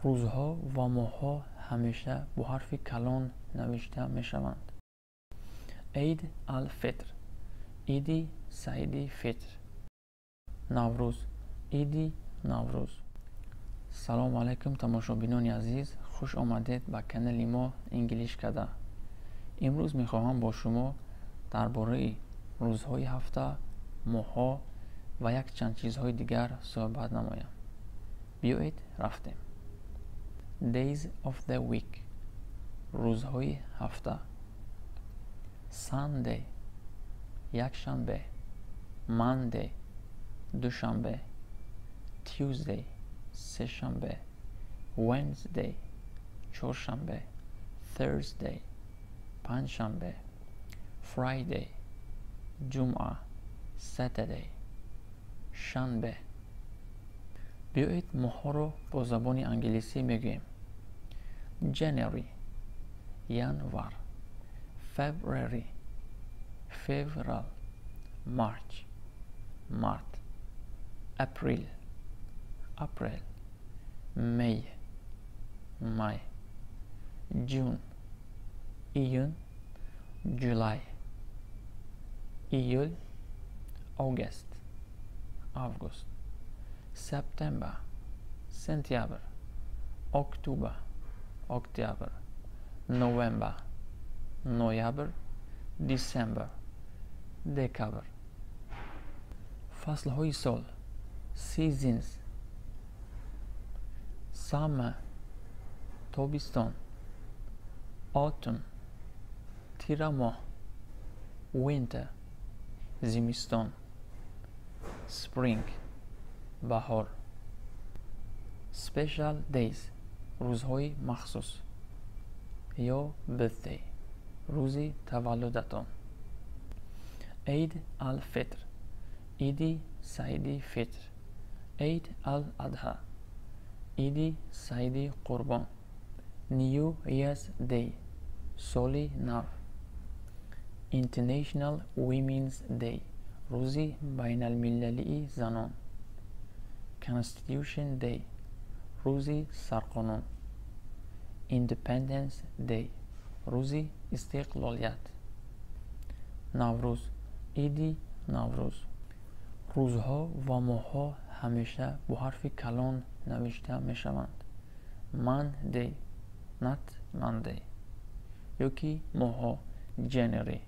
Рӯзҳо ва моҳҳо ҳамеша бо ҳарфи калон навишта мешаванд. Эйд ал-Фитр, Иди Саиди Фитр. Наврӯз, Иди Наврӯз. Салому алайкум, тамошобинони азиз, хуш омадед ба канали мо Инглиш Када. Имрӯз мехоҳам бо шумо дар бораи рӯзҳои ҳафта, моҳҳо ва якчанд чизҳои дигар суҳбат намоям. Биёед, рафтем. Days of the week. Рӯзҳои ҳафта. Sunday, якшанбе. Monday, душанбе. Tuesday, сешанбе. Wednesday, чоршанбе. Thursday, панҷшанбе. Friday, ҷумъа. Saturday, шанбе. Биёед, моҳҳоро бо забони англисӣ мегӯем. January, январ. February, феврал. March, март. April, апрел. May, май. June, июн. July, июл. August, август. September, сентябр. October, октябр. November, ноябр. December, декабр. Фаслҳои сол, seasons. Summer, тобистон. Autumn, тирамоҳ. Winter, зимистон. Spring, баҳор. Special days, рӯзҳои махсус, ё birthday, рӯзи таваллудатон. Эйд ал-Фитр, Иди Саиди Фитр. Эйд ал-Адҳа, Иди Саиди Қурбон. New Year's Day, соли нав. International Women's Day, рӯзи байналмилалии занон. Constitution Day, рӯзи сарқонун. Independence Day, рӯзи истиқлолият. Наврӯз, Иди Наврӯз. Рӯзҳо ва моҳҳо ҳамеша бо ҳарфи калон навишта мешаванд. Monday, not Monday, ё ки моҳҳо: January,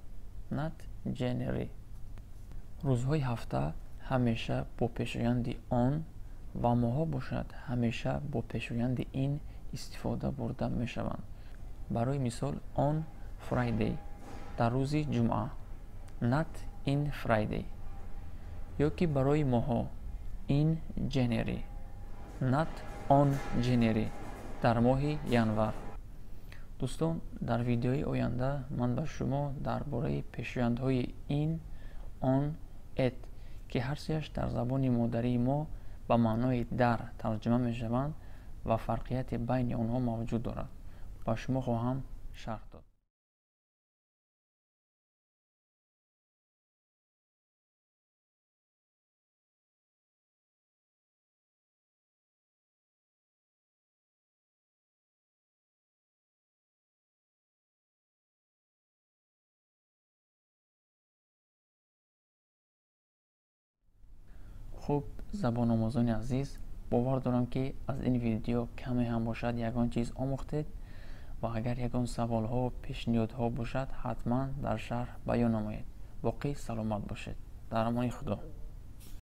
not January. Рӯзҳои ҳафта ҳамеша бо пешоянди on ва моҳҳо бошад, ҳамеша бо пешоянди in истифода бурда мешаванд. Барои мисол, on Friday, дар рӯзи ҷумъа, not in Friday, ё ки барои моҳҳо: in January, not on January, дар моҳи январ. Дӯстон, дар видеои оянда ман ба шумо дар бораи пешояндҳои in, on, at, ки ҳар сеяш дар забони модарии мо ба маънои дар тарҷума мешаванд ва фарқияте байни онҳо мавҷуд дорад, ба шумо хоҳам шарҳ дод. Хуб, забономӯзони азиз, бовар дорам, ки аз ин видео каме ҳам бошад, ягон чиз омӯхтед ва агар ягон саволҳо, пешниҳодҳо бошад, ҳатман дар шарҳ баён намоед. Боқӣ саломат бошед, дар амони Худо.